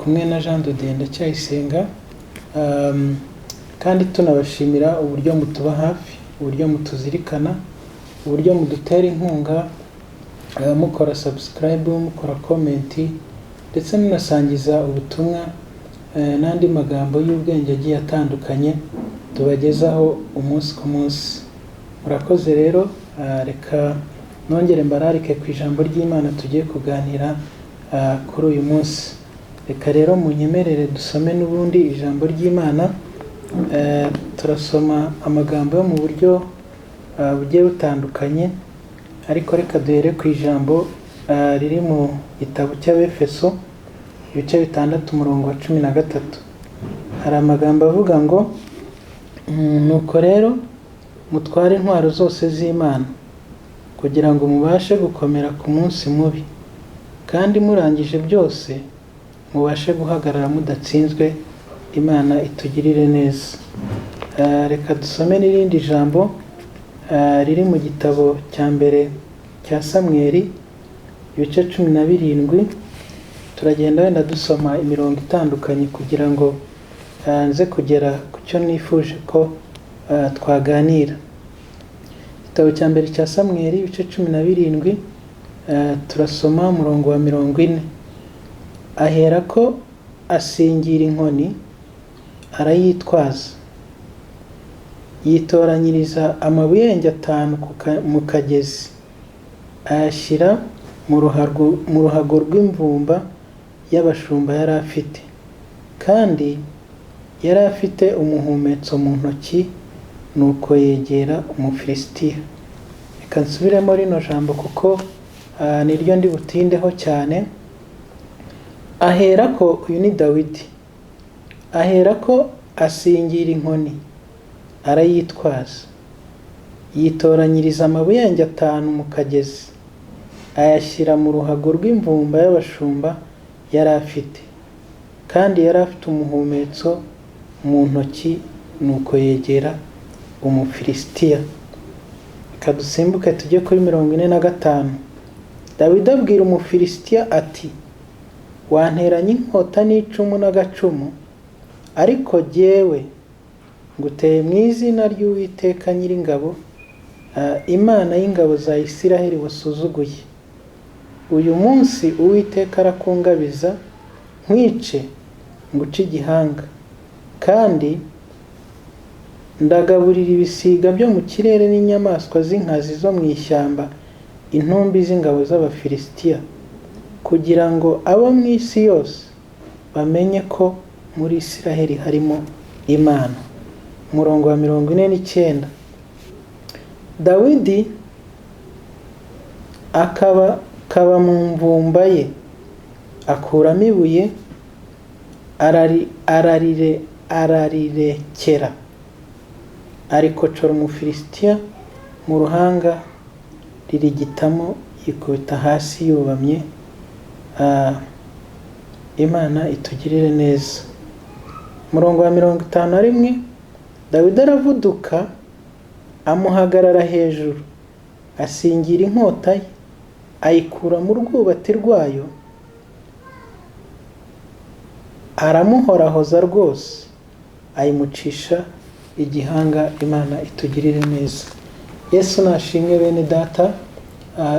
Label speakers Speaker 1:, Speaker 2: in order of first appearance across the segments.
Speaker 1: Kumwe na Jean de Dieu Ndacyayisenga, kandi tunabashimira uburyo mutuba hafi, uburyo mutuzirikana, uburyo mudutera inkunga, mukora subscribe, mukora comment, ndetse munasangiza ubutumwa n'andi magambo y'ubwenge agiye atandukanye tubagezaho umunsi ku munsi. Murakoze rero, reka nongere mbararike ku ijambo ry'Imana tugiye kuganira kuri uyu munsi. Reka rero munyemerere dusome n'ubundi ijambo ry'Imana. Turasoma amagambo yo mu buryo bugiye butandukanye, ariko reka duhere ku ijambo riri mu gitabo cy'Abefeso ibice 6 umurongo wa 13. Hari amagambo avuga ngo nuko rero mutware intwaro zose z'Imana kugira ngo mubashe gukomera ku munsi mubi, kandi murangije byose mubashe guhagarara mudatsinzwe. Imana itugirire neza. Reka dusome n'irindi jambo riri mu gitabo cya mbere cya Samweli ibice 17. Turagenda wenda dusoma imirongo itandukanye kugira ngo nze kugera ku cyo nifuje ko twaganira. Igitabo cya mbere cya Samweli ibice 17, turasoma umurongo wa 40. Aherako asingira inkoni arayitwaza, yitoranyiriza amabuyenge 5 mu kagezi, ayashyira mu ruhago rw'imvumba y'abashumba yari afite, kandi yari afite umuhumetso mu ntoki, nuko yegera Umufilisitiya. Reka nsubiremo rino jambo kuko niryo ndi butindeho cyane. Aherako, uyu ni Dawidi, aherako asingira inkoni arayitwaza, yitoranyiriza amabuyenge 5 mu kagezi, ayashyira mu ruhago rw'imvumba y'abashumba yari afite, kandi yari afite umuhumetso mu ntoki, nuko yegera Umufilisitiya. Reka dusimbuke tujye kuri 45. Dawidi abwira Umufilisitiya ati wanteranye inkota n'icumu n'agacumu, ariko jyewe nguteye mu izina ry'Uwiteka Nyiringabo, Imana y'ingabo za Isiraheli wasuzuguye. Uyu munsi Uwiteka arakungabiza, nkwice nguce igihanga, kandi ndagaburira ibisiga byo mu kirere n'inyamaswa z'inkazi zo mu ishyamba intumbi z'ingabo z'Abafilisitiya, kugira ngo abo mu isi yose bamenye ko muri Isiraheli harimo Imana. Umurongo wa 49. Dawidi akaba mu mvumba ye, akuramo ibuye ararirekera, arikocora Umufilisitiya mu ruhanga, ririgitamo, yikubita hasi yubamye. Imana itugirire neza. Umurongo wa 51. Dawidi aravuduka amuhagarara hejuru, asingira inkota ye, ayikura mu rwubati rwayo, aramuhorahoza rwose, ayimucisha igihanga. Imana itugirire neza. Yesu nashimwe bene data.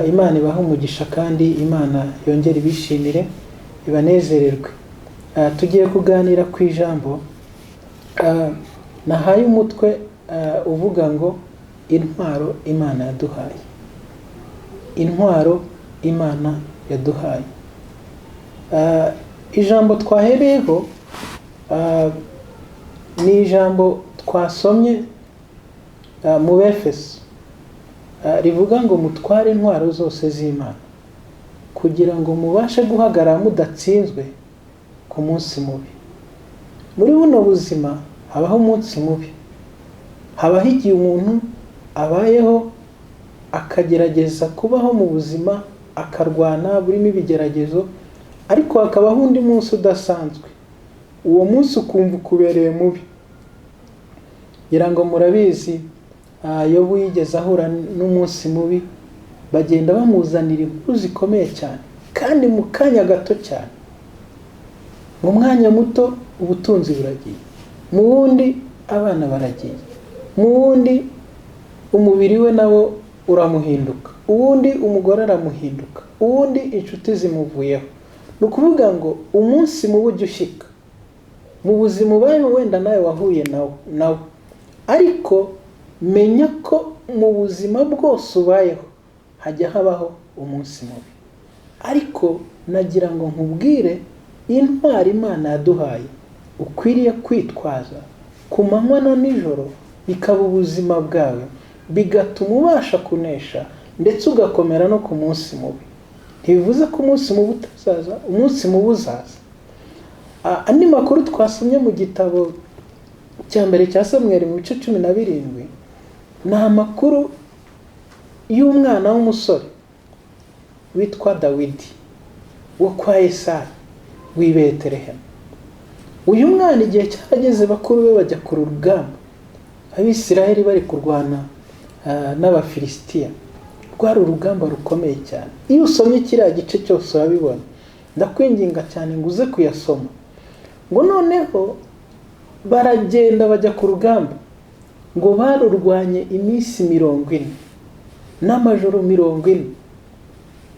Speaker 1: Imana ibahe umugisha kandi Imana yongere ibishimire, ibanezererwe. Tugiye kuganira ku ijambo nahaye umutwe uvuga ngo intwaro Imana yaduhaye. Intwaro Imana yaduhaye. Ijambo twahereyeho ni ijambo twasomye mu Befeso, rivuga ngo mutware intwaro zose z'Imana kugira ngo mubashe guhagarara mudatsinzwe ku munsi mubi. Muri buno buzima habaho umunsi mubi, habaho igihe umuntu abayeho akagerageza kubaho mu buzima, akarwana burimo ibigeragezo, ariko hakabaho undi munsi udasanzwe. Uwo munsi ukumva ukubereye mubi. Ngira ngo murabizi, Yobu yigeze ahura n'umunsi mubi, bagenda bamuzanira inkuru zikomeye cyane kandi mu kanya gato cyane. Mu mwanya muto ubutunzi buragiye, mu wundi abana baragiye, mu wundi umubiri we nawo uramuhinduka, uwundi umugore aramuhinduka, uwundi inshuti zimuvuyeho. Ni ukuvuga ngo umunsi mubi ujya ushyika mu buzima ubayeho, wenda nawe wahuye nawe, ariko menya ko mu buzima bwose ubayeho hajya habaho umunsi mubi. Ariko nagira ngo nkubwire intwari Imana yaduhaye ukwiriye kwitwaza ku manywa na nijoro, bikaba ubuzima bwawe, bigatuma ubasha kunesha ndetse ugakomera no ku munsi mubi. Ntibivuze ko umunsi mubi utazaza, umunsi mubi uzaza. Andi makuru twasomye mu gitabo cya mbere cya Samweli mu bice 17 ni amakuru y'umwana w'umusore witwa Dawidi wo kwa Yesayi w'i Betelehemu. Uyu mwana igihe cyarageze bakuru be bajya ku rugamba, Abisiraheli bari kurwana n'Abafilisitiya. Rwari urugamba rukomeye cyane. Iyo usomye kiriya gice cyose urabibona. Ndakwinginga cyane ngo uze kuyasoma. Ngo noneho baragenda bajya ku rugamba, ngo barurwanye iminsi 40 n'amajoro 40,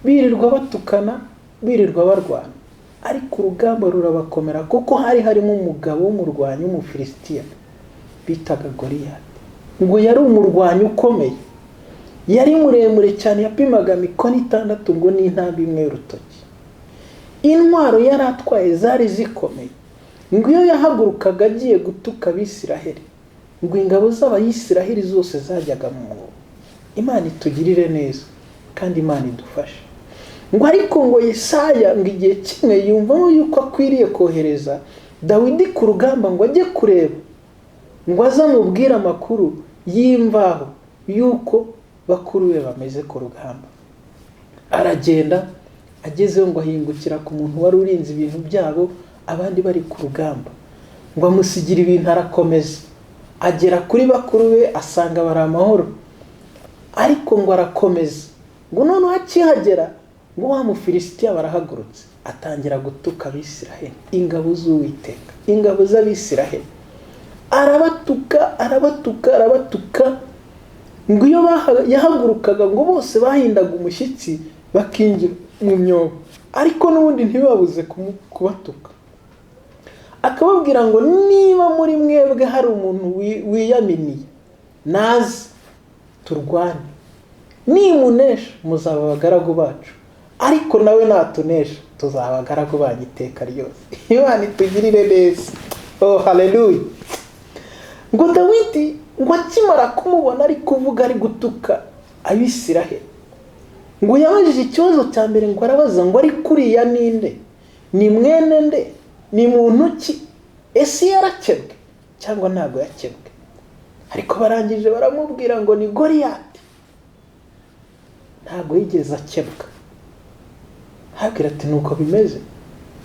Speaker 1: birirwa batukana, birirwa barwana, ariko urugamba rurabakomera kuko hari harimo umugabo w'umurwanyi w'Umufilisitiya bitaga Goliyati. Ngo yari umurwanyi ukomeye, yari muremure cyane, yapimaga mikono 6 ngo n'intambwe imwe y'urutoki. Intwaro yari atwaye zari zikomeye. Ngo iyo yahagurukaga agiye gutuka Abisiraheli, ngo ingabo z'Abayisiraheli zose zajyaga mu mwobo. Imana itugirire neza kandi Imana idufashe. Ngo ariko ngo Yesaya ngo igihe kimwe yumvamo yuko akwiriye kohereza Dawidi ku rugamba ngo ajye kureba, ngo azamubwire amakuru y'imvaho yuko bakuru be bameze ku rugamba. Aragenda, agezeho ngo ahingukira ku muntu wari urinze ibintu byabo abandi bari ku rugamba, ngo amusigira ibintu arakomeza. Agera kuri bakuru be asanga bari amahoro, ariko ngo arakomeza. Ngo noneho akihagera ngo wa Mufilisitiya barahagurutse, atangira gutuka Abisiraheli, ingabo z'Uwiteka, ingabo z'Abisiraheli. Arabatuka, arabatuka, arabatuka. Ngo iyo yahagurukaga ngo bose bahindaga umushyitsi bakinjira mu myobo, ariko n'ubundi ntibabuze kubatuka. Akababwira ngo niba muri mwebwe hari umuntu wiyaminiye, naze turwane, nimunesha muzaba abagaragu bacu, ariko nawe natunesha tuzaba abagaragu banyu iteka ryose. Imana itugirire neza. Oh, haleluya. Ngo Dawidi ngo akimara kumubona ari kuvuga ari gutuka Abisiraheli, ngo yabajije ikibazo cya mbere, ngo arabaza ngo ari kuriya ninde? Ni mwene nde? Ni muntu ki? Ese yarakebwe cyangwa ntabwo yakebwe? Ariko barangije baramubwira ngo ni Goliyati, ntabwo yigeze akebwa. Habwira ati nuko bimeze.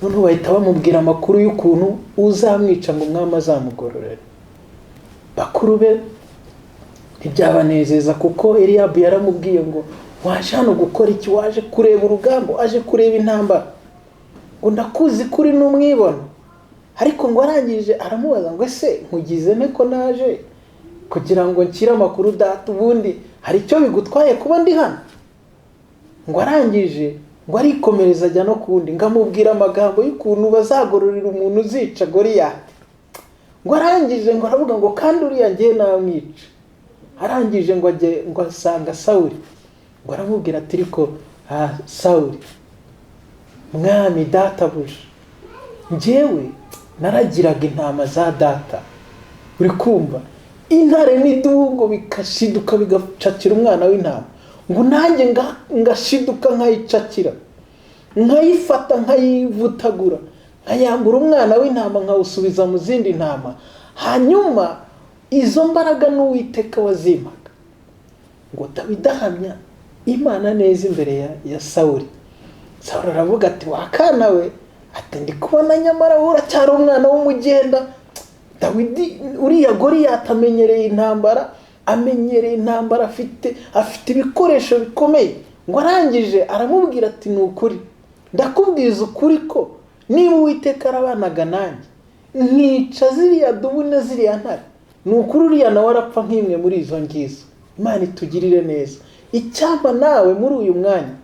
Speaker 1: Noneho bahita bamubwira amakuru y'ukuntu uzamwica ngo umwami azamugororere. Bakuru be ntibyabanezeza kuko Eliyabu yaramubwiye ngo waje hano gukora iki? Waje kureba urugamba, waje kureba intambara, ngo ndakuzi kuri n'umwibona. Ariko ngo arangije aramubaza ngo ese nkugize nte ko naje kugira ngo nshyire amakuru data, ubundi hari icyo bigutwaye kuba ndi hano? Ngo arangije ngo arikomereza ajya no kundi, ngo amubwira amagambo y'ukuntu bazagororera umuntu uzica Goliyati. Ngo arangije ngo aravuga ngo kandi uriya ngiye namwica. Arangije ngo ajye ngo asanga Sawuli, ngo aramubwira ati ariko Sawuli mwami databuja, njyewe naragiraga intama za data, uri kumva intare n'idubu ngo bikashiduka bigacakira umwana w'intama, ngo nanjye ngashiduka nkayicakira, nkayifata nkayivutagura, nkayambura umwana w'intama nkawusubiza mu zindi ntama, hanyuma izo mbaraga n'Uwiteka wazimpaga. Ngo Dawidi ahamya Imana neza imbere ya Sawuli. Sawuli aravuga ati wakana we, ati ndi kubona nyamara uracyari umwana w'umugenda. Dawidi uriya Goliyati amenyereye intambara, amenyereye intambara, afite ibikoresho bikomeye. Ngo arangije aramubwira ati ni ukuri, ndakubwiza ukuri ko Niba Uwiteka arabanaga nanjye nkica ziriya dubu na ziriya ntare, ni ukuri uriya nawe arapfa nk'imwe muri izo ngizo. Imana itugirire neza. Icyampa nawe muri uyu mwanya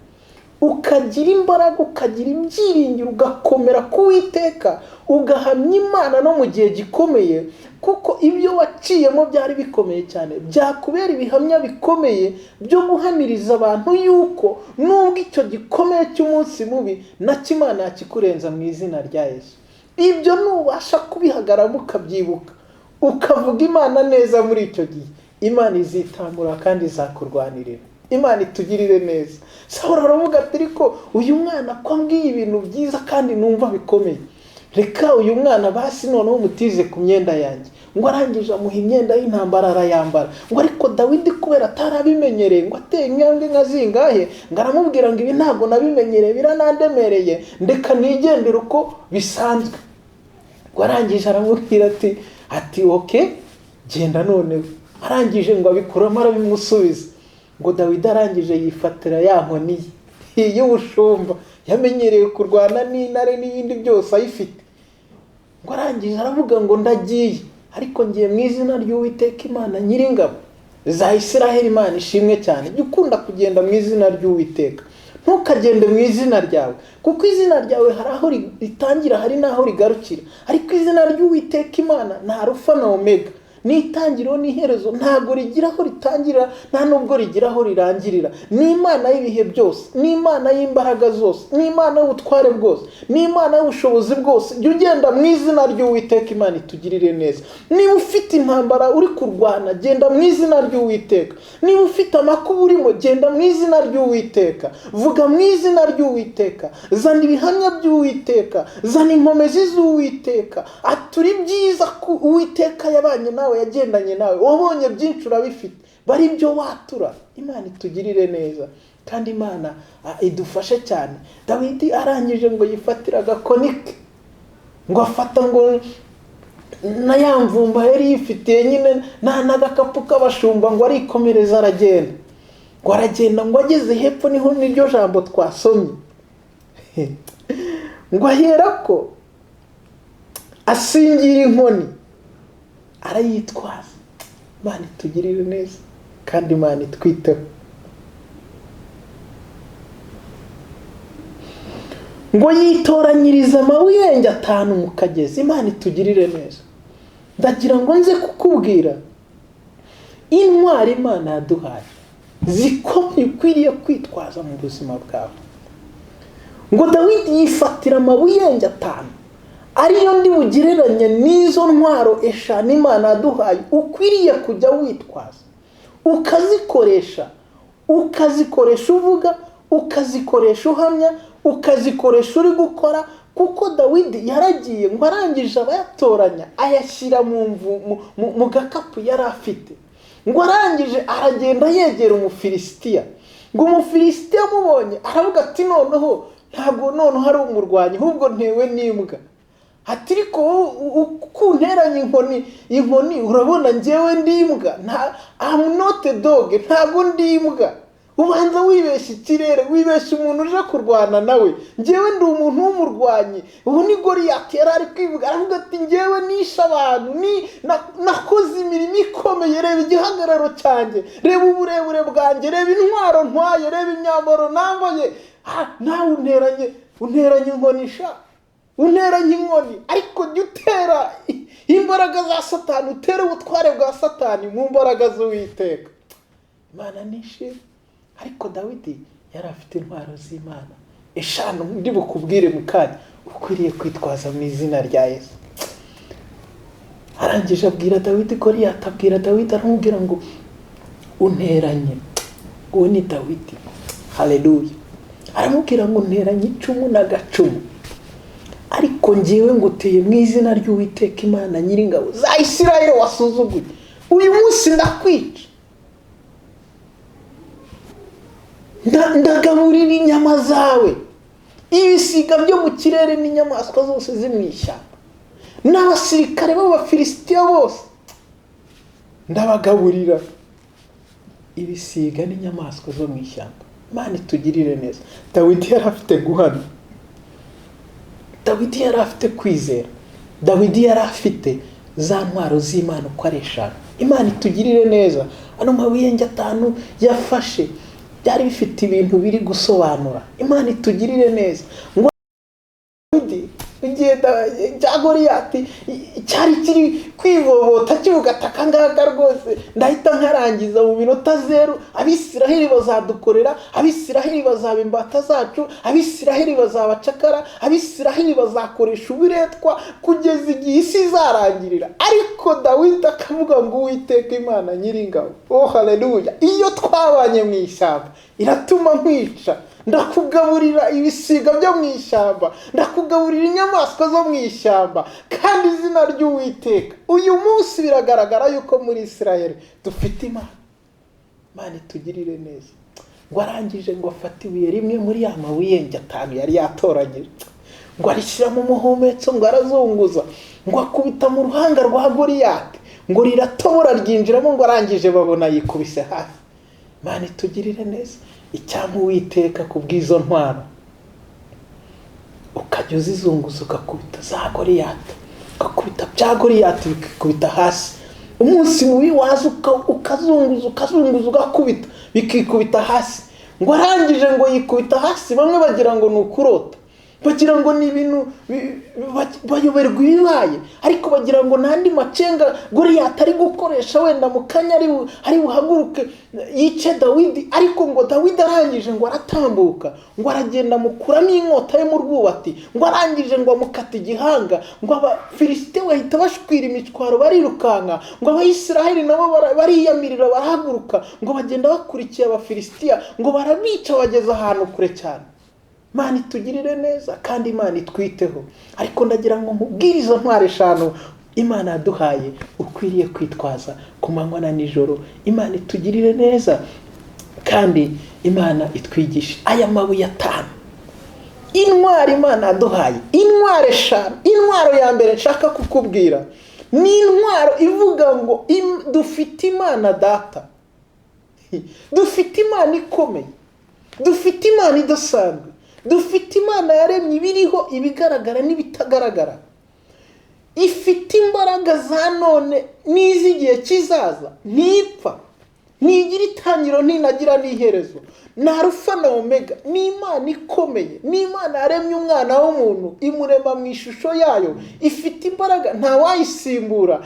Speaker 1: ukagira imbaraga, ukagira ibyiringiro, ugakomera ku Uwiteka, ugahamya Imana no mu gihe gikomeye, kuko ibyo waciyemo byari bikomeye cyane, byakubera ibihamya bikomeye byo guhamiriza abantu yuko nubwo icyo gikomeye cy'umunsi mubi nacyo Imana yakikurenza mu izina rya Yesu. Ibyo nubasha kubihagaramo ukabyibuka, ukavuga Imana neza muri icyo gihe, Imana izitamura kandi izakurwanirira. Imana itugirire neza. Sawuli aravuga ati ariko uyu mwana ko ambwiye ibintu byiza kandi numva bikomeye, reka uyu mwana basi noneho umutize ku myenda yanjye. Ngo arangije amuha imyenda y'intambara arayambara. Ngo ariko Dawidi kubera atarabimenyereye, ngo ateye intambwe nka zingahe, ngo aramubwira ngo ibi ntabwo nabimenyereye, biranandemereye, ndeka nigendere uko bisanzwe. Ngo arangije aramubwira ati okay, genda noneho. Arangije ngo abikuramo arabimusubiza. Ngo Dawidi arangije yifatira ya nkoni ye y'ubushumba yamenyereye kurwana n'intare n'ibindi byose ayifite. Ngo arangije aravuga ngo ndagiye, ariko ngiye mu izina ry'Uwiteka Imana nyiringabo za Isiraheli. Imana ishimwe cyane. Jya ukunda kugenda mu izina ry'Uwiteka, ntukagende mu izina ryawe, kuko izina ryawe hari aho ritangira hari n'aho rigarukira, ariko izina ry'Uwiteka Imana ni Arufa na Omega, ni itangiriro n'iherezo, ntabwo rigira aho ritangira nta nubwo rigira aho rirangirira. Ni Imana y'ibihe byose, ni Imana y'imbaraga zose, ni Imana y'ubutware bwose, ni Imana y'ubushobozi bwose. Jya ugenda mu izina ry'Uwiteka, Imana itugirire neza. Niba ufite intambara uri kurwana, genda mu izina ry'Uwiteka. Niba ufite amakuba urimo, genda mu izina ry'Uwiteka. Vuga mu izina ry'Uwiteka, zana ibihamya by'Uwiteka, zana inkomezi z'Uwiteka. Atura ibyiza ku Uwiteka yabanye nawe, yagendanye nawe, wabonye byinshi urabifite, bari byo watura. Imana itugirire neza kandi Imana idufashe cyane. Dawidi arangije ngo yifatira agakonike, ngo afata ngo na ya mvumba yari yifitiye nyine n'agakapu k'abashumba, ngo arikomereza aragenda. Ngo aragenda ngo ageze hepfo, niho niryo jambo twasomye, ngo aherako asingira inkoni arayitwaza. Imana itugirire neza kandi Imana itwiteho. Ngo yitoranyiriza amabuyenge 5 mu kagezi. Imana itugirire neza. Ndagira ngo nze kukubwira intwari Imana yaduhaye zikomeye ukwiriye kwitwaza mu buzima bwawe. Ngo Dawidi yifatira amabuyenge 5 ariyo ndi bugereranye n'izo ntwaro 5 Imana yaduhaye ukwiriye kujya witwaza, ukazikoresha, ukazikoresha uvuga, ukazikoresha uhamya, ukazikoresha uri gukora. Kuko Dawidi yaragiye ngo arangije abayatoranya ayashyira mu gakapu yari afite. Ngo arangije aragenda yegera Umufilisitiya. Ngo Umufilisitiya amubonye aravuga ati noneho ntabwo noneho ari umurwanyi, ahubwo ntewe n'imbwa. Ati ariko kunteranya inkoni urabona njyewe ndi imbwa, I'm not a dog, ntabwo ndi imbwa. Ubanza wibeshya ikirere, wibeshya umuntu uje kurwana nawe, njyewe ndi umuntu w'umurwanyi. Ubu ni Goliyati yari ari kwivuga, aravuga ati njyewe nishe abantu, nakoze imirimo ikomeye, reba igihagararo cyanjye, reba uburebure bwanjye, reba intwaro ntwaye, reba imyambaro nambaye, nawe unteranye inkoni sha, unteranye inkoni. Ariko jya utera imbaraga za Satani, utere ubutware bwa Satani mu mbaraga z'Uwiteka. Imana nishimwe. Ariko Dawidi yari afite intwaro z'Imana 5 ndi bukubwire mu kanya ukwiriye kwitwaza mu izina rya Yesu. Arangije abwira Dawidi, Goliyati abwira Dawidi aramubwira ngo unteranye, uwo ni Dawidi, haleluya. Aramubwira ngo unteranye icumu n'agacumu, ariko njyewe nguteye mu izina ry'Uwiteka Imana nyiringabo za Isirayeli wasuzuguye, uyu munsi ndakwica, ndagaburira inyama zawe ibisiga byo mu kirere n'inyamaswa zose ziri mu ishyamba, n'abasirikare b'Abafilisitiya bose ndabagaburira ibisiga n'inyamaswa zo mu ishyamba. Imana itugirire neza. Dawidi yari afite guhamya, Dawidi Dawidi yari afite kwizera, Dawidi yari afite za ntwaro z'Imana uko ari eshanu. Imana itugirire neza. Ano mabuye atanu yafashe byari bifite ibintu biri gusobanura. Imana itugirire neza. Ngo Dawidi igihe cya Goliyati cyari kiri kwivovota kivuga ati aka ngaka rwose ndahita nkarangiza mu minota 0, Abisiraheli bazadukorera, Abisiraheli bazaba imbata zacu, Abisiraheli bazabacakara, Abisiraheli bazakoresha uburetwa kugeza igihe isi izarangirira. Ariko Dawidi akavuga ngo Uwiteka Imana nyiringabo, oh haleluya, iyo twabanye mu ishyamba iratuma nkwica, ndakugaburira ibisiga byo mu ishyamba, ndakugaburira inyamaswa zo mu ishyamba, kandi izina ry'Uwiteka. Uyu munsi biragaragara yuko muri Isiraheli dufite Imana. Imana itugirire neza. Ngo arangije ngo afate ibuye rimwe muri ya mabuye atanu yari yatoranyije, ngo arishyira mu muhumetso, ngo arazunguza, ngo akubita mu ruhanga rwa Goliyati, ngo riratobora ryinjiramo, ngo arangije babona yikubise hasi. Imana itugirire neza. Icyampa Uwiteka kubw'izo ntwaro ukajya uzizunguza, ugakubita za Goliyati, ugakubita bya Goliyati bikikubita hasi. Umunsi mubi waza ukazunguza ukazunguza ugakubita bikikubita hasi. Ngo arangije ngo yikubita hasi, bamwe bagira ngo ni ukurota, bagira ngo ni ibintu bayoberwa ibibaye, ariko bagira ngo n'andi macenga Goliyati ari gukoresha, wenda mu kanya ari buhaguruke yice Dawidi. Ariko ngo Dawidi arangije ngo aratambuka, ngo aragenda amukuramo inkota yo mu rwubati, ngo arangije ngo amukata igihanga, ngo Abafilisite bahita bashwira imicwaro barirukanka, ngo Abayisiraheli nabo bariyamirira barahaguruka, ngo bagenda bakurikiye Abafilisitiya, ngo barabica bageza ahantu kure cyane. Imana itugirire neza kandi Imana itwiteho. Ariko ndagira ngo nkubwire izo ntwaro eshanu Imana yaduhaye ukwiriye kwitwaza ku manywa na nijoro. Imana itugirire neza kandi Imana itwigishe aya mabuye atanu. Intwaro Imana yaduhaye, intwaro eshanu. Intwaro ya mbere nshaka kukubwira ni intwaro ivuga ngo dufite Imana data, dufite Imana ikomeye, dufite Imana idasanzwe, dufite Imana yaremye ibiriho, ibigaragara n'ibitagaragara, ifite imbaraga za none n'iz'igihe kizaza, ntipfa, ntigira itangiro, ntinagira n'iherezo, ni Arufa na Omega, ni Imana ikomeye, ni Imana yaremye umwana w'umuntu imurema mu ishusho yayo, ifite imbaraga ntawayisimbura,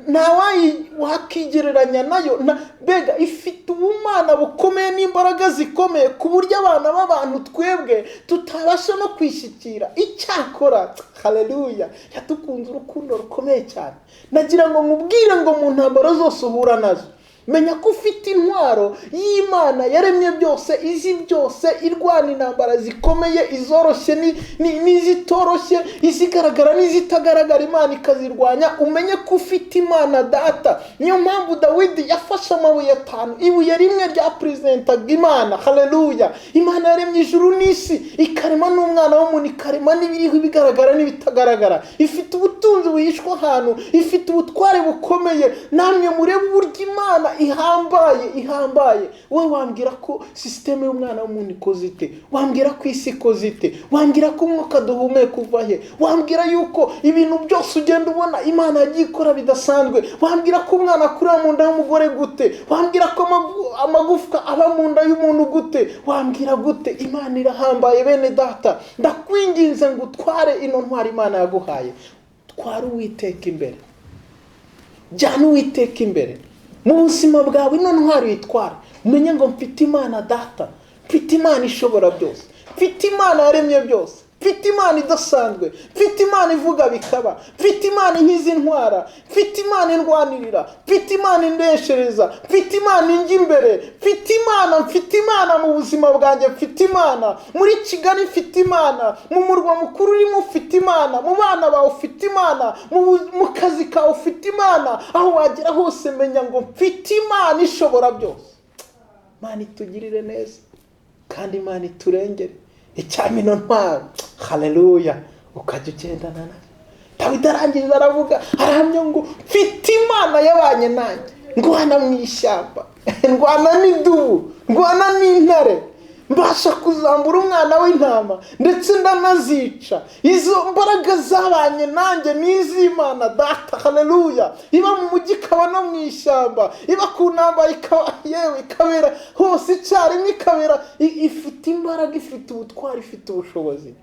Speaker 1: ntawakigereranya nayo, mbega ifite ubumana bukomeye n'imbaraga zikomeye ku buryo abana b'abantu twebwe tutabasha no kwishyikira. Icyakora haleluya, yadukunze urukundo rukomeye cyane. Nagira ngo nkubwire ngo mu ntambaro zose uhura nazo, menya ko ufite intwaro y'Imana yaremye byose, izi byose, irwana intambara zikomeye, izoroshye n'izitoroshye, izigaragara n'izitagaragara, Imana ikazirwanya. Umenye ko ufite Imana data. Niyo mpamvu Dawidi yafashe amabuye atanu, ibuye rimwe rya perezentaga Imana. Haleluya! Imana yaremye ijuru n'isi, ikarema n'umwana w'umuntu, ikarema n'ibiriho, ibigaragara n'ibitagaragara. Ifite ubutunzi buhishwa ahantu, ifite ubutware bukomeye. Namwe murebe uburyo Imana ihambaye, ihambaye. Wowe wambwira ko sisiteme y'umwana w'umuntu ikoze ite? Wambwira ko isi ikoze ite? Wambwira ko umwuka duhumeka uva he? Wambwira yuko ibintu byose ugenda ubona Imana yagiye ikora bidasanzwe? Wambwira ko umwana akurira mu nda y'umugore gute? Wambwira ko amagufwa aba mu nda y'umuntu gute? Wambwira gute? Imana irahambaye bene data. Ndakwinginze ngo utware ino ntwaro Imana yaguhaye. Twara Uwiteka imbere, jyana Uwiteka imbere mu buzima bwawe. Ino ntwaro uyitwara, umenye ngo mfite Imana data, mfite Imana ishobora byose, mfite Imana yaremye byose, mfite Imana idasanzwe, mfite Imana ivuga bikaba, mfite Imana inkiza intwara, mfite Imana indwanirira, mfite Imana indeshereza, mfite Imana injya imbere, mfite Imana, mfite Imana mu buzima bwanjye, mfite Imana muri Kigali, mfite Imana mu murwa mukuru urimo, ufite Imana mu bana bawe, ufite Imana mu kazi kawe, ufite Imana aho wagera hose. Menya ngo mfite Imana ishobora byose. Imana itugirire neza kandi Imana iturengere. Icyamino ntwaro, haleluya, ukajya ugendana nayo. Dawidi arangije aravuga, arahamya ngo mfite Imana yabanye nanjye, ndwana mu ishyamba, ndwana n'idubu, ndwana n'intare, Mbasha kuzambura umwana w'intama ndetse ndanazica. Izo mbaraga zabanye nanjye ni iz'Imana Data. Haleluya! Iba mu mujyi, ikaba no mu ishyamba, iba ku ntambara, ikaba yewe ikabera hose icyarimwe, ikabera ifite imbaraga, ifite ubutwari, ifite ubushobozi.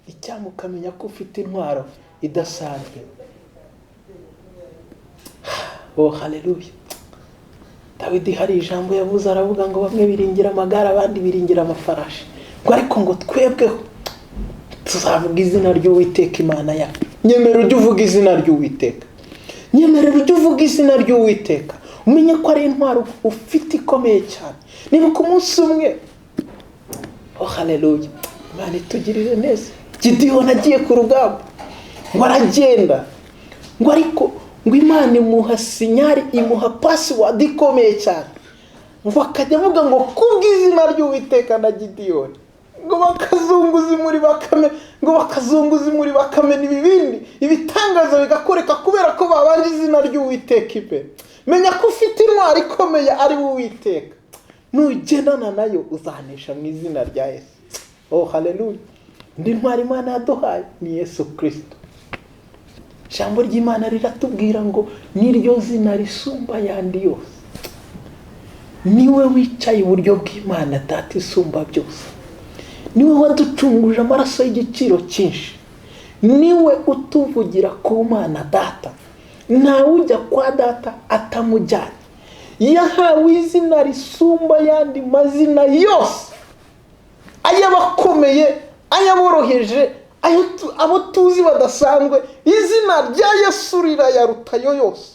Speaker 1: Icyampa ukamenya ko ufite intwaro idasanzwe. Oh haleluya! Dawidi hari ijambo yavuze, aravuga ngo bamwe biringira amagare, abandi biringira amafarashi, ngo ariko ngo twebweho tuzavuga izina ry'Uwiteka Imana yacu. Nyemera ujye uvuga izina ry'Uwiteka, nyemerera ujye uvuga izina ry'Uwiteka, umenye ko ari intwaro ufite ikomeye cyane. Nibuka umunsi umwe, oh haleluya, Imana itugirire neza, Gidiyoni agiye ku rugamba, ngo aragenda, ngo ariko ngo Imana imuha signal, imuha password ikomeye cyane, ngo akajya avuga ngo kubw'izina ry'Uwiteka na Gidiyoni, ngo bakazunguza imuri bakame, ngo bakazunguza imuri bakamena ibibindi, ibitangaza bigakoreka kubera ko babanje izina ry'Uwiteka imbere. Menya ko ufite intwaro ikomeye ari we Uwiteka, nugendana nayo uzanesha mu izina rya Yesu. Oh haleluya! Indi ntwaro Imana yaduhaye ni Yesu Kristo. Ijambo ry'Imana riratubwira ngo niryo zina risumba ayandi yose, niwe wicaye iburyo bw'Imana Data isumba byose, niwe waducunguje amaraso y'igiciro cyinshi, niwe utuvugira ku Mana Data, ntawe ujya kwa Data atamujyanye. Yahawe izina risumba ayandi mazina yose, ay'abakomeye, ay'aboroheje, abo tuzi badasanzwe, izina rya Yesu rirayarutayo yose.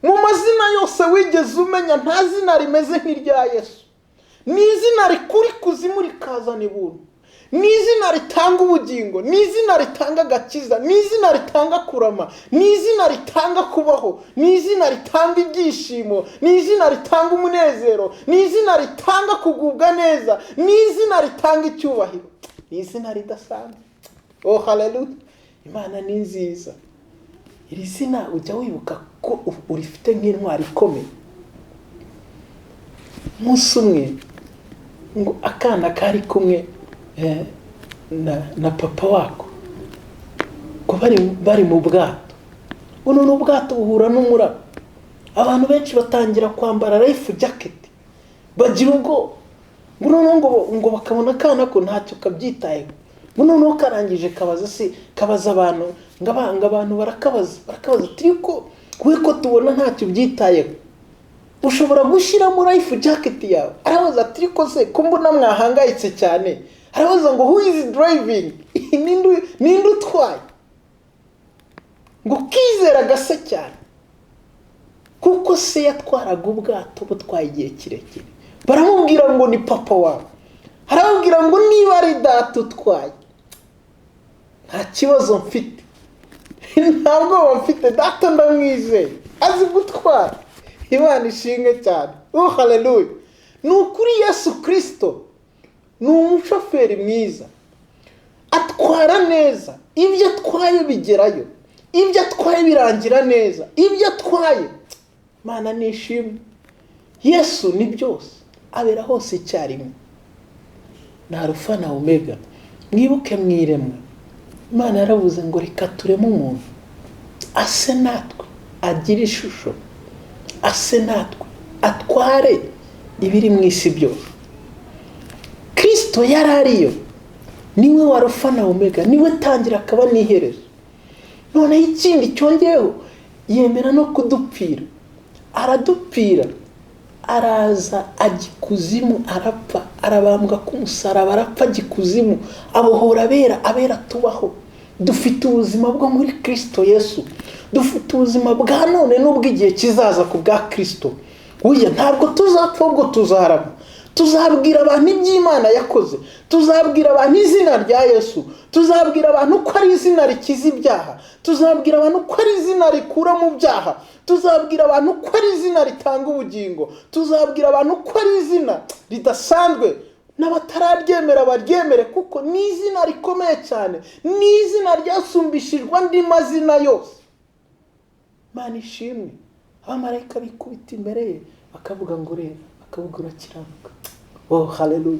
Speaker 1: Mu mazina yose wigeze umenya nta zina rimeze nk'irya Yesu. Ni izina rikura ikuzimu rikazana ibuntu, ni izina ritanga ubugingo, ni izina ritanga agakiza, ni izina ritanga kurama, ni izina ritanga kubaho, ni izina ritanga ibyishimo, ni izina ritanga umunezero, ni izina ritanga kugubwa neza, ni izina ritanga icyubahiro, ni izina ridasanzwe. Oh haleluya! Imana ni nziza. Iri zina ujya wibuka ko urifite nk'intwaro ikomeye. Umunsi umwe ngo akana kari kumwe na papa wako, ngo bari mu bwato, buno n'ubwato buhura n'umuraba, abantu benshi batangira kwambara life jacket, bagira ubwoba, ngo noneho ngo bakabona akana ko ntacyo kabyitayeho, ngo noneho karangije kabaza se, kabaza abantu, ngo abantu barakabaza ati ko we ko tubona ntacyo byitayeho, ushobora gushyiramo life jacket yawe? Arabaza ati ko se ko mbona mwahangayitse cyane? Arabaza ngo who is driving? Ninde utwaye? Ngo kizeraga se cyane, kuko se yatwaraga ubwato butwaye igihe kirekire. Baramubwira ngo ni papa wawe. Arababwira ngo niba ari data utwaye nta kibazo mfite, nta bwoba mfite, data ndamwizeye, azi gutwara. Imana ishimwe cyane. Oh haleluya! Ni ukuri Yesu Kristo ni umushoferi mwiza, atwara neza, ibyo atwaye bigerayo, ibyo atwaye birangira neza, ibyo atwaye. Imana ni ishimwe. Yesu ni byose, abera hose icyarimwe, ni Arufa na Omega. Mwibuke mwiremwa, Imana yaravuze ngo reka tureme umuntu ase natwe, agire ishusho, ase natwe, atware ibiri mu isi byose. Kristo yari ariyo, niwe wa Arufa na Omega, niwe tangira akaba n'iherezo. Noneho ikindi cyongeyeho, yemera no kudupfira, aradupfira, araza ajya ikuzimu, arapfa, arabambwa ku musaraba, arapfa ajya ikuzimu, abohora abera, abera tubaho. Dufite ubuzima bwo muri Kristo Yesu, dufite ubuzima bwa none n'ubw'igihe kizaza ku bwa Kristo. Oya, ntabwo tuzapfa, ahubwo tuzarama. Tuzabwira abantu iby'Imana yakoze, tuzabwira abantu izina rya Yesu, tuzabwira abantu ko ari izina rikiza ibyaha, tuzabwira abantu ko ari izina rikura mu byaha, tuzabwira abantu ko ari izina ritanga ubugingo, tuzabwira abantu ko ari izina ridasanzwe, n'abatararyemera baryemere, kuko ni izina rikomeye cyane, ni izina ryasumbishijwe andi mazina yose. Imana ishimwe. Abamarayika bikubita imbere ye bakavuga ngo rero, bakavuga urakiranuka. Oh haleluya!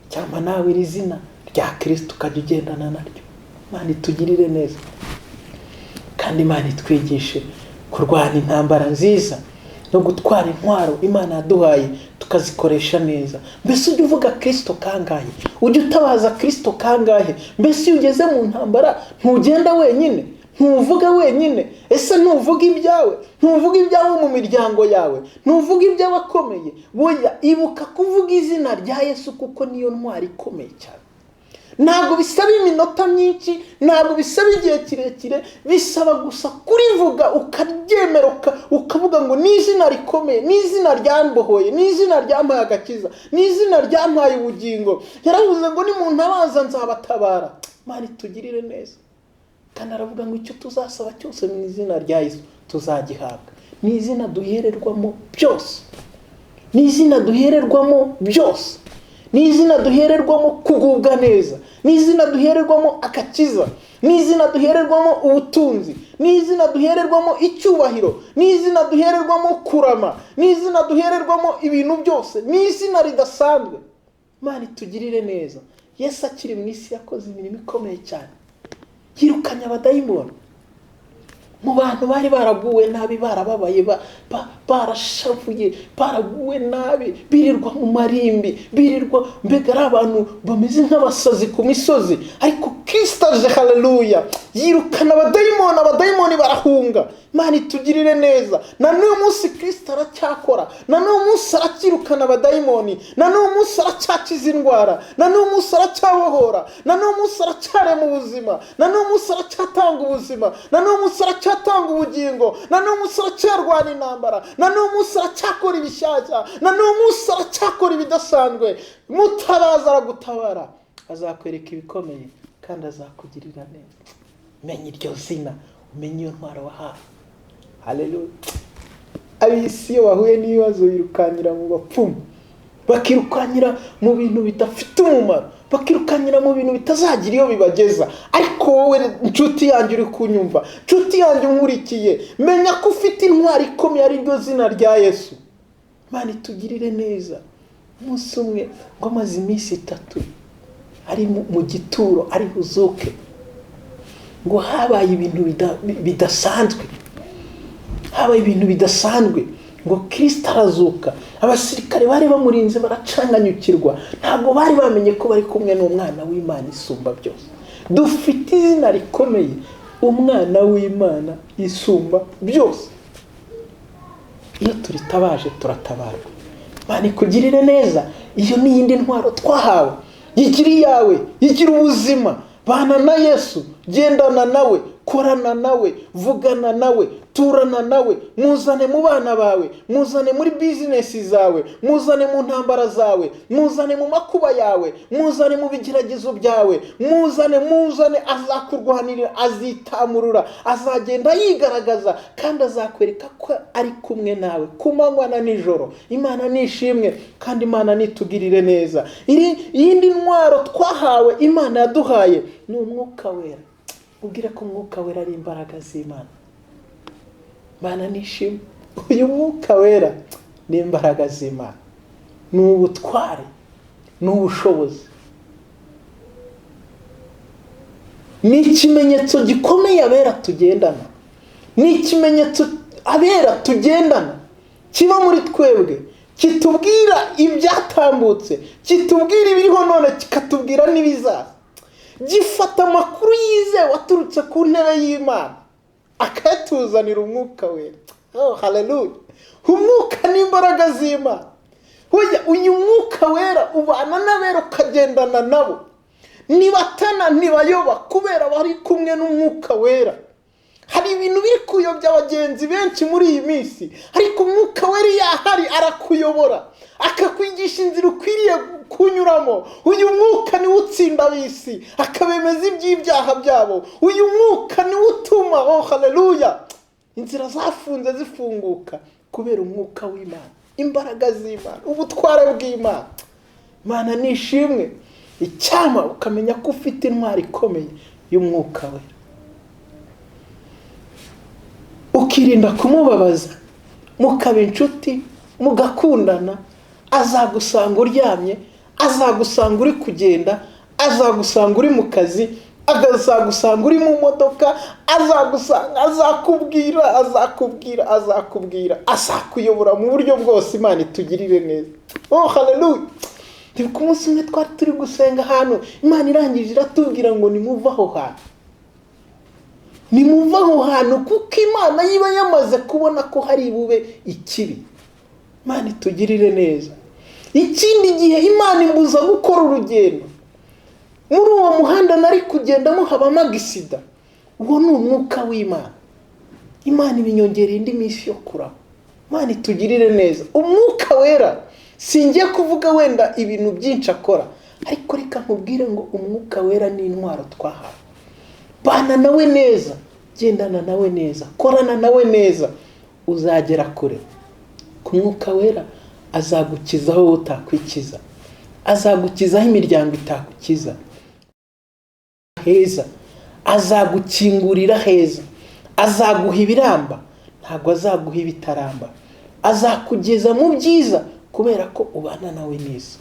Speaker 1: Cyangwa nawe iri zina rya Kristo ukajya ugendana naryo. Imana itugirire neza, kandi Imana itwigishe kurwana intambara nziza no gutwara intwaro Imana yaduhaye tukazikoresha neza. Mbese ujya uvuga Kristo kangahe? Ujya utabaza Kristo kangahe? Mbese iyo ugeze mu ntambara ntugenda wenyine? Ntuvuga wenyine? Ese ntuvuga ibyawe? Ntuvuga ibyawe mu miryango yawe? Ntuvuga iby'abakomeye? Boya, ibuka kuvuga izina rya Yesu kuko niyo ntwari ikomeye cyane. Ntabwo bisaba iminota myinshi, ntabwo bisaba igihe kirekire, bisaba gusa kurivuga ukaryemera, ukavuga ngo ni izina rikomeye, ni izina ryambohoye, ni izina ryampaye agakiza, ni izina ryampaye ubugingo. Yaravuze ngo nimuntabaza nzabatabara. Imana itugirire neza. Kandi aravuga ngo icyo tuzasaba cyose mu izina rya Yesu tuzagihabwa. Ni izina duhererwamo byose. Ni izina duhererwamo byose. Ni izina duhererwamo kugubwa neza. Ni izina duhererwamo agakiza. Ni izina duhererwamo ubutunzi. Ni izina duhererwamo icyubahiro. Ni izina duhererwamo kurama. Ni izina duhererwamo ibintu byose. Ni izina ridasanzwe. Imana itugirire neza. Yesu akiri mu isi yakoze imirimo ikomeye cyane. Yirukanye abadayimoni mu bantu bari baraguwe nabi, barababaye, barashavuye, baraguwe nabi, birirwa mu marimbi, birirwa mbega ari abantu bameze nk'abasazi ku misozi. Ariko Kristo aje, haleluya, yirukana abadayimoni, abadayimoni barahunga. Imana itugirire neza. Na n'uyu munsi Kristo aracyakora, na n'uyu munsi aracyirukana abadayimoni, na n'uyu munsi aracyakiza indwara, na n'uyu munsi aracyabohora, na n'uyu munsi aracyarema ubuzima, na n'uyu munsi aracyatanga ubuzima, na n'uyu munsi aracyatanga ubugingo, na n'uyu munsi aracyarwana intambara, na n'uyu munsi aracyakora ibishyashya, na n'uyu munsi aracyakora ibidasanzwe. Mutabaza aragutabara, azakwereka ibikomeye kandi azakugirira neza. Menya iryo zina, umenye iyo ntwaro wahawe. Haleluya. Ab'isi iyo bahuye n'ibibazo birukankira mu bapfumu, bakirukankira mu bintu bidafite umumaro, bakirukankira mu bintu bitazagira iyo bibageza. Ariko wowe nshuti yanjye uri kunyumva, nshuti yanjye unkurikiye, menya ko ufite intwari ikomeye ari ryo zina rya Yesu. Imana itugirire neza. Umunsi umwe ngo amaze iminsi 3 ari mu gituro ari buzuke, ngo habaye ibintu bidasanzwe. Habaye ibintu bidasanzwe, ngo Kristo arazuka. Abasirikare bari bamurinze baracanganyukirwa, ntabwo bari bamenye ko bari kumwe n'umwana w'Imana isumba byose. Dufite izina rikomeye, umwana w'Imana isumba byose. Iyo turitabaje turatabarwa. Imana ikugirire neza. Iyo ni iyindi ntwaro twahawe. Yigira iyawe, yigira ubuzima. Bana na Yesu, gendana nawe, korana nawe, vugana nawe, turana nawe, muzane mu bana bawe, muzane muri bizinesi zawe, muzane mu ntambara zawe, muzane mu makuba yawe, muzane mu bigeragezo byawe, muzane, muzane. Azakurwanirira, azitamurura, azagenda yigaragaza kandi azakwereka ko ari kumwe nawe ku manywa na nijoro. Imana nishimwe kandi Imana nitugirire neza. Iyindi ntwaro twahawe, Imana yaduhaye, ni umwuka wera. Ubwire ko umwuka wera ari imbaraga z'Imana. Imana nishimwe. Uyu mwuka wera ni imbaraga z'Imana, ni ubutware, ni ubushobozi, ni ikimenyetso gikomeye abera tugendana, ni ikimenyetso abera tugendana kiba muri twebwe, kitubwira ibyatambutse, kitubwira ibiriho none, kikatubwira n'ibizaza. Gifata amakuru yizewe aturutse ku ntebe y'Imana akayatuzanira umwuka wera. Oh, haleluya. Umwuka ni imbaraga z'Imana. Uyu mwuka wera ubana n'abera ukagendana nabo, nibatana ntibayoba kubera bari kumwe n'umwuka wera. Hari ibintu biri kuyobya abagenzi benshi muri iyi minsi, ariko umwuka wera yahari arakuyobora, akakwigisha inzira ukwiriye kunyuramo. Uyu mwuka niwe utsinda ab'isi, akabemeza iby'ibyaha byabo. Uyu mwuka niwe utuma, oh haleluya, inzira zafunze zifunguka kubera umwuka w'Imana, imbaraga z'Imana, ubutware bw'Imana. Imana nishimwe. Icyama ukamenya ko ufite intwari ikomeye y'umwuka wera, ukirinda kumubabaza, mukaba inshuti, mugakundana. Azagusanga uryamye, Azagusanga uri kugenda, azagusanga uri mu kazi, azagusanga uri mu modoka, azagusanga, azakubwira, azakubwira, azakubwira, azakuyobora mu buryo bwose. Imana itugirire neza. Oh haleluya! Ku munsi umwe twari turi gusenga ahantu, Imana irangije iratubwira ngo nimuve aho hantu, nimuve aho hantu, kuko Imana yiba yamaze kubona ko hari bube ikibi. Imana itugirire neza. Ikindi gihe Imana imbuza gukora urugendo muri uwo muhanda nari kugendamo, habamo agisida. Uwo ni umwuka w'Imana. Imana ibinyongereye indi minsi yo kurama. Imana itugirire neza. Umwuka wera, singiye kuvuga wenda ibintu byinshi akora, ariko reka nkubwire ngo umwuka wera ni intwaro twahawe. Bana nawe neza, gendana nawe neza, korana nawe neza, uzagera kure. Ku mwuka wera azagukizaho utakwikiza, azagukizaho imiryango itakukiza heza, azagukingurira heza, azaguha ibiramba, ntabwo azaguha ibitaramba, azakugeza mu byiza kubera ko ubana nawe neza.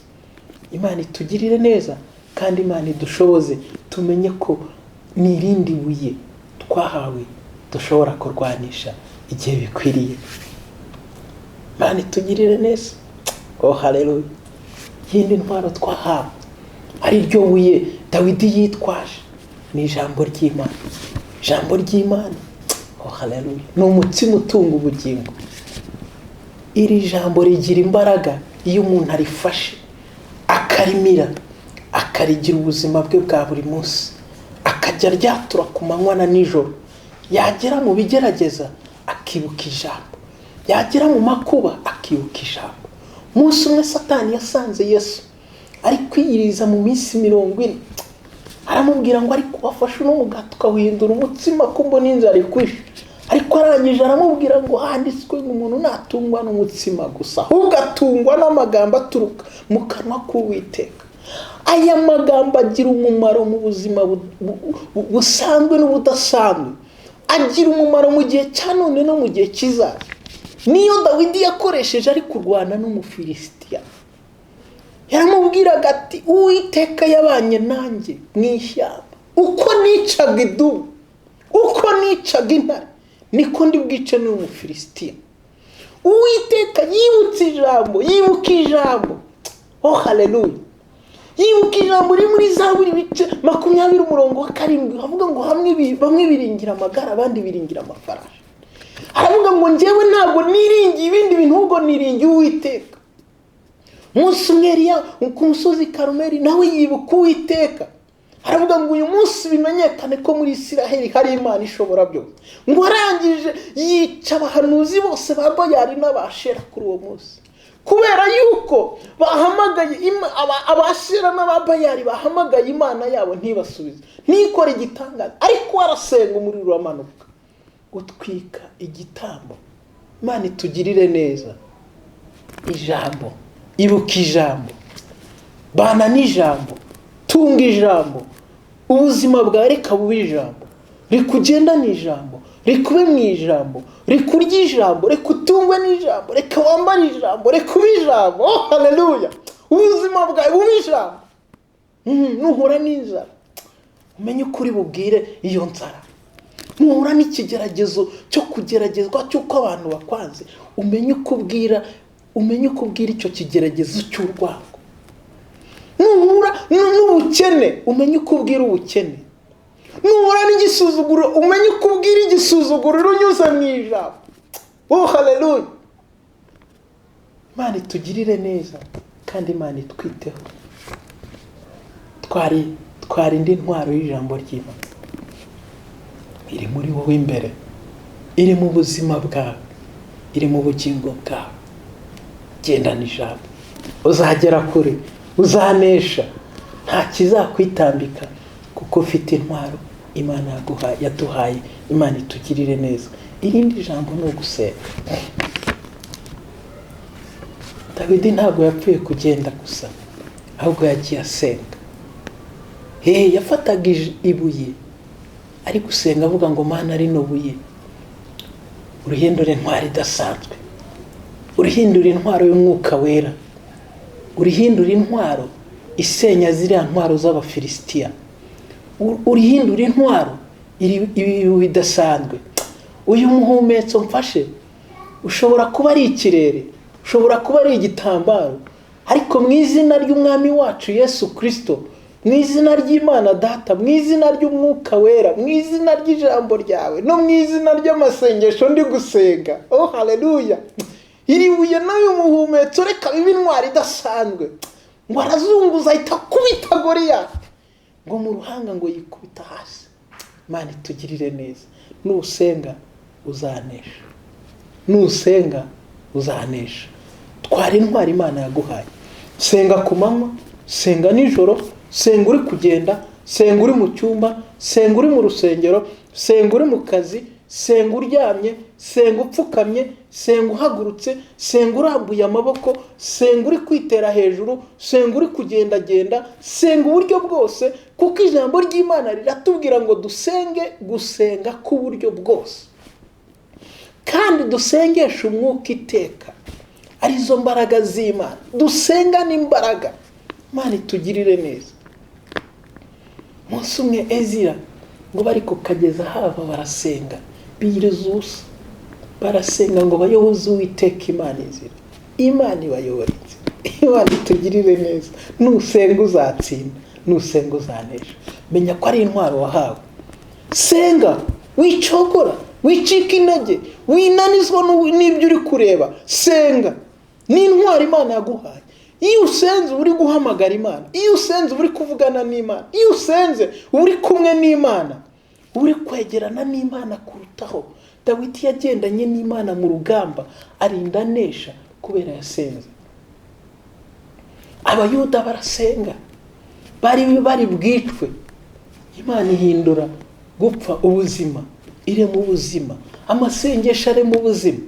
Speaker 1: Imana itugirire neza kandi Imana idushoboze tumenye ko n'irindi buye twahawe dushobora kurwanisha igihe bikwiriye. Imana itugirire neza. Oh haleluya! Yindi ntwaro twahawe ari ryo buye Dawidi yitwaje ni ijambo ry'Imana. Ijambo ry'Imana, oh haleluya, ni umutsima utunga ubugingo. Iri jambo rigira imbaraga iyo umuntu arifashe akarimira, akarigira ubuzima bwe bwa buri munsi, akajya aryatura ku manywa na nijoro. Yagera mu bigerageza akibuka ijambo, yagera mu makuba akibuka ijambo. Umunsi umwe Satani yasanze Yesu ari kwiyiriza mu minsi 40, aramubwira ngo ariko wafashe uno mugati ukawuhindura umutsima ko mbona inzara ikwishe. Ariko arangije aramubwira ngo handitswe ngo umuntu natungwa n'umutsima gusa, ahubwo atungwa n'amagambo aturuka mu kanwa k'Uwiteka. Aya magambo agira umumaro mu buzima busanzwe n'ubudasanzwe, agira umumaro mu gihe cya none no mu gihe kizaza. Niyo Dawidi yakoresheje ari kurwana n'Umufilisitiya, yaramubwiraga ati Uwiteka yabanye nanjye mu ishyamba, uko nicaga idubu, uko nicaga intare, niko ndi bwice n'Umufilisitiya. Uwiteka yibutse ijambo, yibuka ijambo. Oh haleluya! Yibuka ijambo riri muri Zaburi ibice 20 umurongo wa 7, avuga ngo bamwe biringira amagara, abandi biringira amafarashi. Aravuga ngo njyewe ntabwo niringiye ibindi bintu, ahubwo niringiye Uwiteka. Umunsi umwe Eliya ku musozi Karumeli nawe yibuka Uwiteka, aravuga ngo uyu munsi bimenyekane ko muri Isiraheli hari Imana ishobora byose. Ngo arangije yica abahanuzi bose ba Bayali n'Abashera kuri uwo munsi, kubera yuko bahamagaye Abashera n'Ababayali bahamagaye Imana yabo ntibasubize, ntikore igitangaza. Ariko arasenga umuriro uramanuka utwika igitambo. Imana itugirire neza. Ijambo, ibuka ijambo, bana n'ijambo, tunga ijambo, ubuzima bwawe reka bube ijambo, rikugenda n'ijambo, rikube mu ijambo, rikurya ijambo, reka utungwe n'ijambo, reka wambare ijambo, reka ube ijambo. Oh haleluya! Ubuzima bwawe bube ijambo. Nuhura n'inzara umenye ukuri bubwire iyo nzara. Nuhura n'ikigeragezo cyo kugeragezwa cy'uko abantu bakwanze, umenye uko ubwira, umenye uko ubwira icyo kigeragezo cy'urwango. Nuhura n'ubukene, umenye uko ubwira ubukene. Nuhura n'igisuzuguro, umenye uko ubwira igisuzuguro unyuze mu ijambo. Oh haleluya! Imana itugirire neza kandi Imana itwiteho. Twari indi ntwaro y'ijambo ry'Imana iri muri wowe imbere, iri mu buzima bwawe, iri mu bugingo bwawe. Gendana ijambo, uzagera kure, uzanesha, nta kizakwitambika kuko ufite intwaro Imana yaduhaye. Imana itugirire neza. Irindi jambo ni ugusenga. Dawidi ntabwo yapfuye kugenda gusa, ahubwo yagiye asenga. Yafataga ibuye ari gusenga avuga ngo Mana rino buye urihindure intwaro idasanzwe, urihindure intwaro y'umwuka wera, urihindure intwaro isenya ziriya ntwaro z'Abafilisitiya, urihindura intwaro bidasanzwe. Uyu muhumetso mfashe ushobora kuba ari ikirere, ushobora kuba ari igitambaro, ariko mu izina ry'Umwami wacu Yesu Kristo, mu izina ry'Imana Data, mu izina ry'Umwuka Wera, mu izina ry'ijambo ryawe, no mu izina ry'amasengesho ndi gusenga, oh haleluya, iri buye n'uyu muhumetso reka bibe intwaro idasanzwe. Ngo arazunguza ahita akubita Goliyati, ngo mu ruhanga ngo yikubita hasi. Imana itugirire neza. Nusenga uzanesha, nusenga uzanesha. Twara intwaro Imana yaguhaye. Senga ku manywa, senga nijoro, senga uri kugenda, senga uri mu cyumba, senga uri mu rusengero, senga uri mu kazi, senga uryamye, senga upfukamye, senga uhagurutse, senga urambuye amaboko, senga uri kwitera hejuru, senga uri kugendagenda, senga uburyo bwose, kuko ijambo ry'Imana riratubwira ngo dusenge gusenga k'uburyo bwose, kandi dusengeshe umwuka iteka, arizo mbaraga z'Imana. Dusenga n'imbaraga. Imana itugirire neza. Umunsi umwe Ezira ngo bari kukageza hava barasenga, biyiriza ubusa, barasenga ngo bayoboze Uwiteka Imana inzira. Imana ibayobora inzira. Imana itugirire neza. Nusenga uzatsinda, nusenga uzanesha. Menya ko ari intwaro wahawe. Senga wicogora, wicika intege, winanizwa n'ibyo uri kureba. Senga ni intwaro Imana yaguhaye. Iyo usenze uri guhamagara Imana, iyo usenze uri kuvugana n'Imana, iyo usenze uri kumwe n'Imana, uri kwegerana n'Imana kurutaho. Dawidi yagendanye n'Imana mu rugamba, arinda anesha kubera yasenze. Abayuda barasenga, bari bwicwe, Imana ihindura gupfa ubuzima, irema ubuzima. Amasengesho ari mu buzima,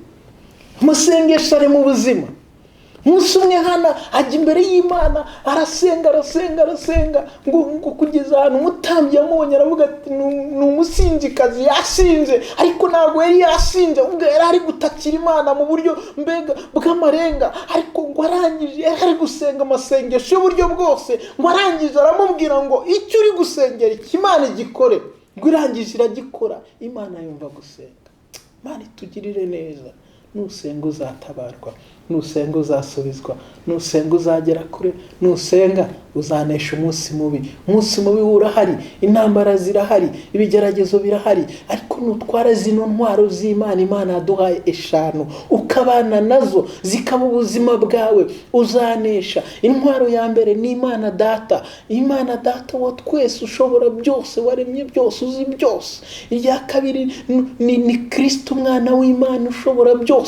Speaker 1: amasengesho ari mu buzima. Umunsi umwe Hana ajya imbere y'Imana, arasenga arasenga arasenga, ngo kugeza ahantu umutambyi yamubonye aravuga ati ni umusinzikazi, yasinze. Ariko ntabwo yari yasinze, ubwo yari ari gutakira Imana mu buryo mbega bw'amarenga. Ariko ngo arangije yari ari gusenga amasengesho y'uburyo bwose, ngo arangije aramubwira ngo icyo uri gusengera iki Imana igikore. Ngo irangije iragikora. Imana yumva gusenga. Imana itugirire neza. Nusenga uzatabarwa, nusenga uzasubizwa, nusenga uzagera kure, nusenga uzanesha umunsi mubi. Umunsi mubi urahari, intambara zirahari, ibigeragezo birahari, ariko nutwara zino ntwaro z'Imana Imana yaduhaye 5, ukabana nazo zikaba ubuzima bwawe, uzanesha. Intwaro ya mbere ni Imana Data. Imana Data wa twese, ushobora byose, waremye byose, uzi byose. Irya kabiri ni Kristo umwana w'Imana ushobora byose,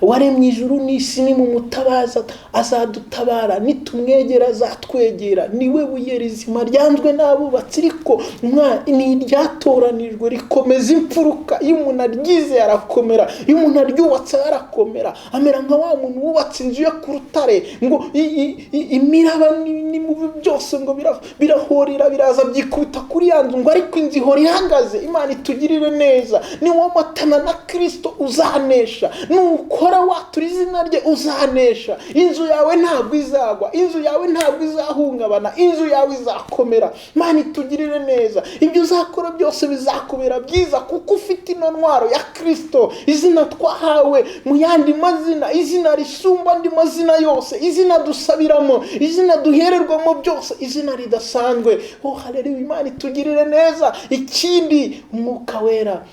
Speaker 1: waremye ijuru n'isi, ni mu mutabaza azadutabara, nitumwegera azatwegera. Niwe buye rizima ryanzwe n'abubatsi, ariko ni iryatoranijwe rikomeza imfuruka. Iyo umuntu aryizeye arakomera, iyo umuntu aryubatse arakomera, amera nka wa muntu wubatse inzu ye ku rutare, ngo imiraba n'imubi byose ngo birahorera, biraza byikubita kuri ya nzu, ngo ariko inzu ihora ihagaze. Imana itugirire neza. Niwomatana na Kristo uzanesha, nukora watura izina rye uzanesha. Inzu yawe ntabwo izagwa, inzu yawe ntabwo izahungabana, inzu yawe izakomera. Imana itugirire neza. Ibyo uzakora byose bizakubera byiza, kuko ufite ino ntwaro ya Kristo, izina twahawe mu yandi mazina, izina risumba andi mazina yose, izina dusabiramo, izina duhererwamo byose, izina ridasanzwe. Oh haleluya, Imana itugirire neza. Ikindi, Umwuka Wera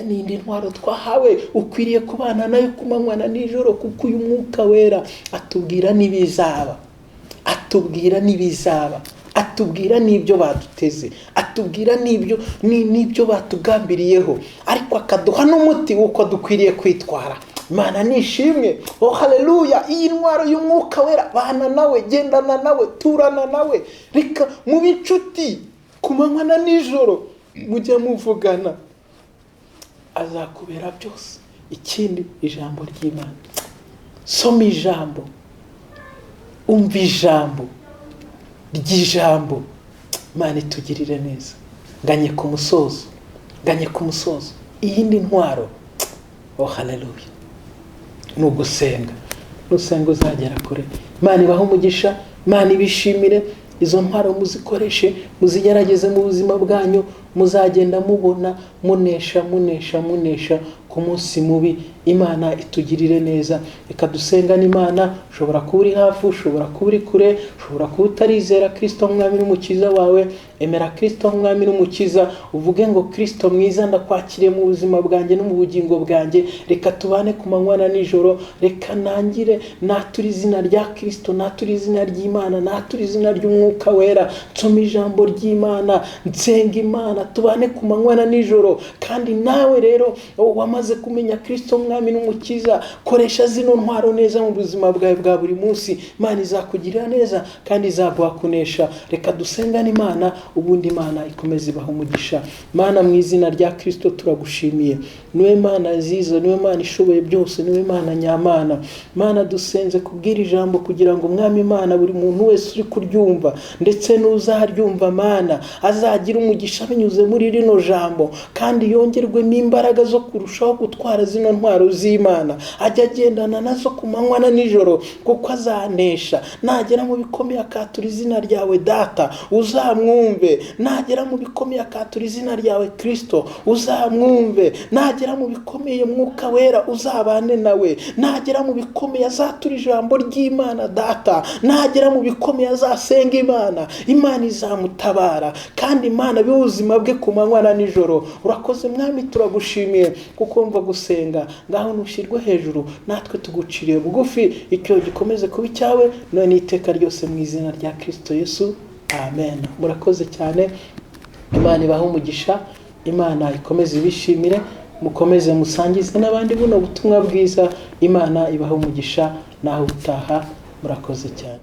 Speaker 1: n'indi ntwaro twahawe, ukwiriye kubana nayo ku manywa na nijoro, kuko uyu Mwuka Wera atubwira n'ibizaba, atubwira n'ibizaba, atubwira n'ibyo baduteze, atubwira n'ibyo batugambiriyeho, ariko akaduha n'umuti w'uko dukwiriye kwitwara. Imana nishimwe. Oh haleluya. Iyi ntwaro y'Umwuka Wera, bana nawe, gendana nawe, turana nawe, reka mu bicuti ku manywa na nijoro mujye muvugana, azakubera byose. Ikindi, ijambo ry'Imana. Soma ijambo, umva ijambo ry'ijambo. Imana itugirire neza. Nganye ku musozo, nganye ku musozo. Iyindi ntwaro, oh haleluya, ni ugusenga. Nusenga uzagera kure. Imana ibahe umugisha. Imana ibishimire. Izo ntwaro muzikoreshe, muzigerageze mu buzima bwanyu, muzagenda mubona munesha munesha munesha ku munsi mubi. Imana itugirire neza. Reka dusengane Imana. Ushobora kuba uri hafi, ushobora kuba uri kure, ushobora kuba utarizera Kristo nk'Umwami n'Umukiza wawe. Emera Kristo nk'Umwami n'Umukiza, uvuge ngo Kristo mwiza, ndakwakiriye mu buzima bwanjye no mu bugingo bwanjye. Reka tubane ku manywa na nijoro, reka nangire nature izina rya Kristo, nature izina ry'Imana, nature izina ry'Umwuka Wera, nsome ijambo ry'Imana, nsenga Imana, tubane ku manywa na nijoro. Kandi nawe rero wamaze kumenya Kristo Mwami n'Umukiza, koresha zino ntwaro neza mu buzima bwawe bwa buri munsi. Imana izakugirira neza kandi izaguha kunesha. Reka dusengane Imana, ubundi Imana ikomeze ibaha umugisha. Mana, mu izina rya Kristo turagushimiye. Niwe Mana nziza, niwe Mana ishoboye byose, niwe Mana nyamana. Mana, dusenze kubwira ijambo kugira ngo Mwami Imana, buri muntu wese uri kuryumva ndetse n'uzaryumva, Mana, azagira umugisha binyuze muri rino jambo, kandi yongerwemo imbaraga zo kurushaho gutwara zino ntwaro z'Imana, ajya agendana nazo ku manywa na nijoro, kuko azanesha. Nagera mu bikomeye akatura izina ryawe Data, uzamwumve. Nagera mu bikomeye akatura izina ryawe Kristo, uzamwumve. Nagera mu bikomeye Mwuka Wera uzabane nawe. Nagera mu bikomeye azatura ijambo ry'Imana Data. Nagera mu bikomeye azasenga Imana, Imana izamutabara, kandi Imana bibe ubuzima bwe ku manywa na nijoro. Urakoze Mwami, turagushimiye kuko wumva gusenga. Ngaho nushyirwe hejuru, natwe tuguciriye bugufi, icyo gikomeze kuba icyawe none iteka ryose, mu izina rya Kristo Yesu, amen. Murakoze cyane. Imana ibahe umugisha, Imana ikomeze ibishimire, mukomeze musangize n'abandi buno butumwa bwiza. Imana ibahe umugisha, naho ubutaha. Murakoze cyane.